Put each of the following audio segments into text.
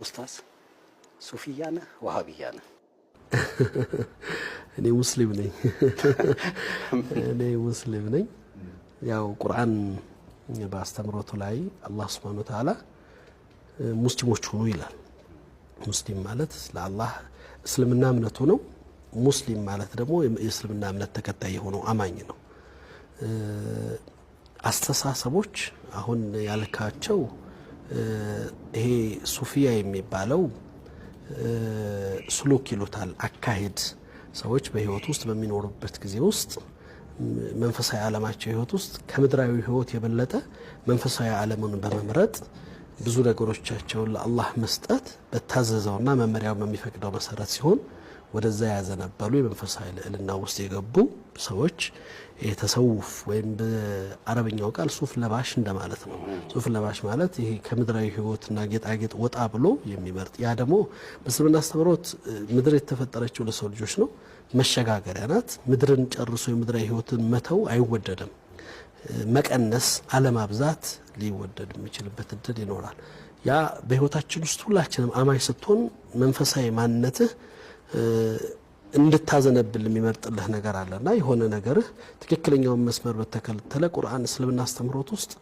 ኡስታዝ፣ ሱፊያ ነህ ወሃቢያ ነህ? እኔ ሙስሊም ነኝ። እኔ ሙስሊም ነኝ። ያው ቁርአን በአስተምሮቱ ላይ አላህ سبحانه وتعالى ሙስሊሞች ሁኑ ይላል። ሙስሊም ማለት ለአላህ እስልምና እምነቱ ነው። ሙስሊም ማለት ደግሞ የእስልምና እምነት ተከታይ የሆነው አማኝ ነው። አስተሳሰቦች አሁን ያልካቸው ይሄ ሱፊያ የሚባለው سلوك ይሉታል፣ አካሄድ። ሰዎች በህይወት ውስጥ በሚኖሩበት ጊዜ ውስጥ መንፈሳዊ ዓለማቸው ህይወት ውስጥ ከምድራዊ ህይወት የበለጠ መንፈሳዊ ዓለሙን በመምረጥ ብዙ ነገሮቻቸውን ለአላህ መስጠት በታዘዘውና መመሪያው በሚፈቅደው መሰረት ሲሆን ወደዛ ያዘነበሉ የመንፈሳዊ ልዕልና ውስጥ የገቡ ሰዎች የተሰውፍ ወይም በአረብኛው ቃል ሱፍ ለባሽ እንደማለት ነው። ሱፍ ለባሽ ማለት ይሄ ከምድራዊ ህይወትና ጌጣጌጥ ወጣ ብሎ የሚመርጥ፣ ያ ደግሞ በእስልምና አስተምህሮት ምድር የተፈጠረችው ለሰው ልጆች ነው፣ መሸጋገሪያ ናት። ምድርን ጨርሶ የምድራዊ ህይወትን መተው አይወደድም። መቀነስ፣ አለማብዛት ሊወደድ የሚችልበት እድል ይኖራል። ያ በህይወታችን ውስጥ ሁላችንም አማኝ ስትሆን መንፈሳዊ ማንነትህ እንድታዘነብል የሚመርጥልህ ነገር አለና የሆነ ነገርህ ትክክለኛውን መስመር በተከተለ ቁርአን እስልምና አስተምህሮት ውስጥ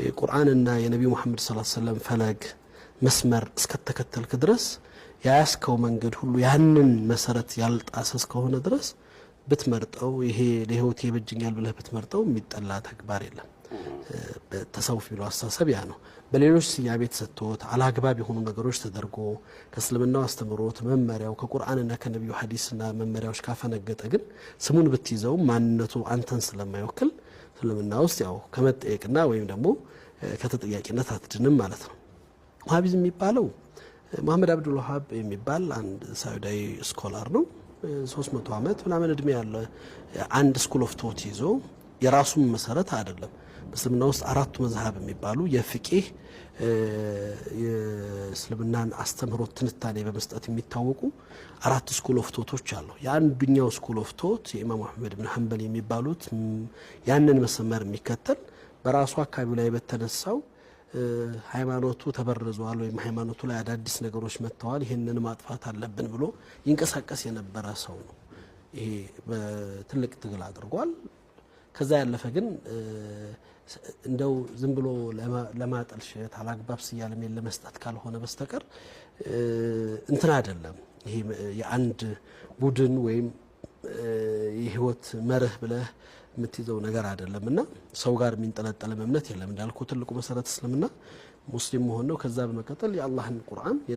የቁርአንና የነቢዩ መሐመድ صلى الله عليه وسلم ፈለግ መስመር እስከተከተልክ ድረስ፣ የያዝከው መንገድ ሁሉ ያንን መሰረት ያልጣሰ እስከሆነ ድረስ ብትመርጠው፣ ይሄ ለህይወቴ ይበጅኛል ብለህ ብትመርጠው የሚጠላ ተግባር የለም። ተሰውፍ የሚለው አስተሳሰብ ያ ነው። በሌሎች ስያሜ ተሰጥቶት አላግባብ የሆኑ ነገሮች ተደርጎ ከእስልምናው አስተምህሮት መመሪያው ከቁርአንና ከነቢዩ ሀዲስና መመሪያዎች ካፈነገጠ ግን ስሙን ብትይዘው ማንነቱ አንተን ስለማይወክል እስልምና ውስጥ ያው ከመጠየቅና ወይም ደግሞ ከተጠያቂነት አትድንም ማለት ነው። ዋሃቢዝም የሚባለው መሐመድ አብዱል ዋሃብ የሚባል አንድ ሳዑዳዊ scholar ነው። 300 ዓመት ምናምን እድሜ ያለ አንድ school of thought ይዞ የራሱን መሰረት አይደለም። በእስልምና ውስጥ አራቱ መዝሀብ የሚባሉ የፍቂህ የእስልምናን አስተምህሮት ትንታኔ በመስጠት የሚታወቁ አራት school of thought ኦች አሉ። የአንዱኛው school of thought የኢማም አሕመድ ብን ሐንበል የሚባሉት ያንን መስመር የሚከተል በራሱ አካባቢ ላይ በተነሳው ሃይማኖቱ ተበርዟል ወይም ሃይማኖቱ ላይ አዳዲስ ነገሮች መጥተዋል፣ ይህንን ማጥፋት አለብን ብሎ ይንቀሳቀስ የነበረ ሰው ነው። ይሄ በትልቅ ትግል አድርጓል። ከዛ ያለፈ ግን እንደው ዝም ብሎ ለማጠልሸት አላግባብ ስያሜን ለመስጠት ካልሆነ በስተቀር እንትን አይደለም። ይሄ የአንድ ቡድን ወይም የህይወት መርህ ብለህ የምትይዘው ነገር አይደለም እና ሰው ጋር የሚንጠለጠልም እምነት የለም። እንዳልኩ ትልቁ መሰረት እስልምና ሙስሊም መሆን ነው። ከዛ በመቀጠል የአላህን ቁርአን